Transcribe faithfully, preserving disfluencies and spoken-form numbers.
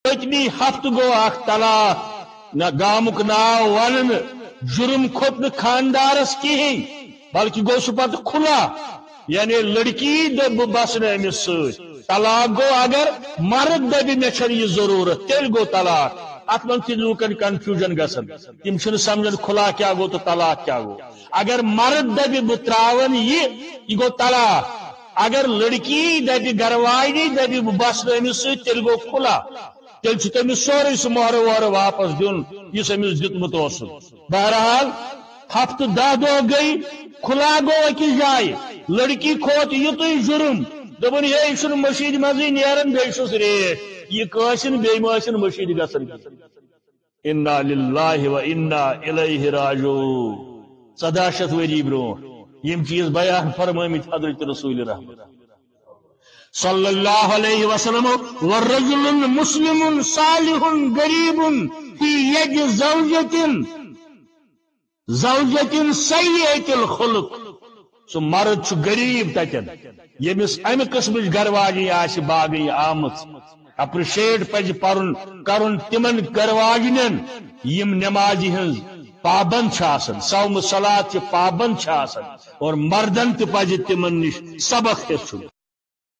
پٔتمہِ ہفتہٕ گوٚو اکھ طلاق، نہ گامُک ناو وننہٕ، جُرم کھوٚت نہٕ خاندارس کِہیٖنۍ، بلکہِ گوٚو سُہ پتہٕ کھُلا۔ یعنی لڑکی دوٚپ، "بہٕ بسہٕ نہٕ أمِس سۭتۍ۔" طلاق گوٚو، اگر مرد دَپہِ، "مےٚ چھَنہٕ یہِ ضروٗرت"، تیٚلہِ گوٚو طلاق۔ اتھ منٛز چھِ لوٗکن confusion گژھان، تِم چھِنہٕ سمجھان کھُلا کیٛاہ گوٚو تہٕ طلاق کیٛاہ گوٚو۔ اگر مرد دَپہِ، "بہٕ ترٛاوَن یہِ"، یہِ گوٚو طلاق۔ اگر لڑکی دَپہِ، گرٕ واجنی دَپہِ، "بہٕ بسہٕ نہٕ أمِس سۭتۍ"، تیٚلہِ گوٚو کھُلا۔ تیٚلہِ چھُ تٔمِس سورُے سُہ مۄہرٕ وۄہرٕ واپس دیُن، یُس أمِس دیُتمُت اوسُن۔ بہرحال، ہفتہٕ دَہ دۄہ گٔے، کھُلا گوٚو أکِس جایہِ۔ لڑکی کھوت یُتُے جُرم، دوٚپُن، "ہے، یہِ چھُنہٕ مٔشیٖدِ منٛزٕے نیران، بیٚیہِ چھُس ریٹھ۔ یہِ کٲنٛسہِ نہٕ، بیٚیہِ ما ٲسِن مٔشیٖدِ گژھان کینٛہہ۔" انا للہ و انا الیہ راجعون۔ ژۄداہ شیٚتھ ؤری برونٛٹھ یِم چیٖز بیان فرمٲمٕتۍ حضرت رسول رحمت صلی اللہ علیہ وسلم۔ "ورجل مسلم صالح غریب فی ید زوجة، زوجة سیئة الخلق"۔ سُہ مرد چھُ غریب تتٮ۪ن، ییٚمِس امہِ قٕسمٕچ گرٕ واجنۍ آسہِ باگٕنۍ آمٕژ۔ اپریشیٹ پزِ پرُن کرُن تِمن گرٕ واجنٮ۪ن، یِم نمازِ ہٕنٛز پابند چھِ آسان، صوم صلات چہِ پابند چھِ آسان، اور مردن تہِ پزِ تِمن نِش سبق ہیٚچھُن۔